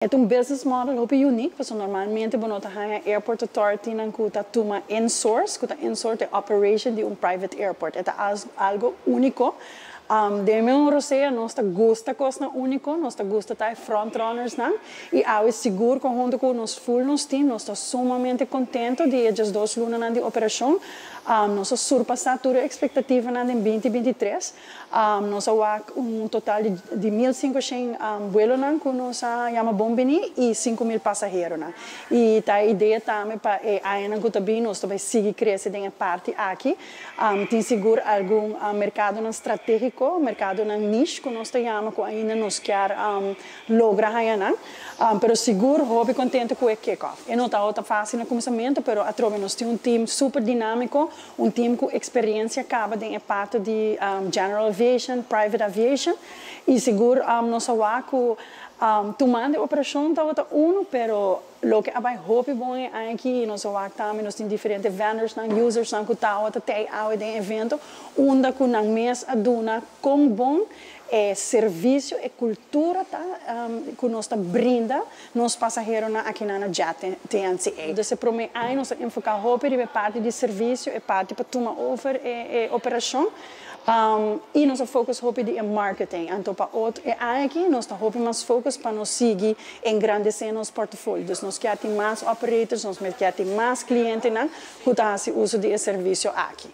E ta un business model hopi unique, pasobra normalmente bo no ta haña airport authority nan ku ta tuma insource, ku ta insource e operation di un private airport. E ta algo úniko. Den mi rosea nos ta gusta kosnan úniko, nos ta gusta ta e frontrunners nan i awe sigur konhunto ku nos full nos team nos ta sumamente kontentu di e 12 lunanan di operashon. Nos a surpasá tur e ekspektativanan den 2023. Nos a wak un total di 1500 buelonan ku nos a yama bon bini i 5000 pasaheronan. I ta e idea tambe pa e añanan ku ta bini nos ta bai sigui krese den e parti aki. Tin sigur algun merkadonan stratégiko, merkadonan niche ku nos ta yama ku ainda nos kier logra haña nan. Pero sigur hopi kontentu ku e kick-off. E no tabata fásil na kuminsamentu, pero atrobe nos tin un team super dinámiko, un team ku eksperensia kaba den e parti di general aviation, private aviation i sigur nos a wak ku tumando e operashon tabata unu, pero loke a bai hopi bon e aña aki i nos a wak tambe nos tin diferente vendorsnan, usersnan ku tabata tei awe den evento unda ku nan mes a duna kon bon e servisio, e kultura ta ku nos ta brinda nos pasaheronan akinan na Jet TNCA. Dus e promé aña nos a enfoká hopi riba e parti di servisio, e parti pa tuma over e operashon i nos a focus hopi di e marketing. Anto pa otro e aña aki nos ta hopi mas focus pa nos sigui engrandesé nos portafolio. Dus nos kier tin mas operators, nos kier tin mas klientenan ku ta hasi uso di e servisio aki.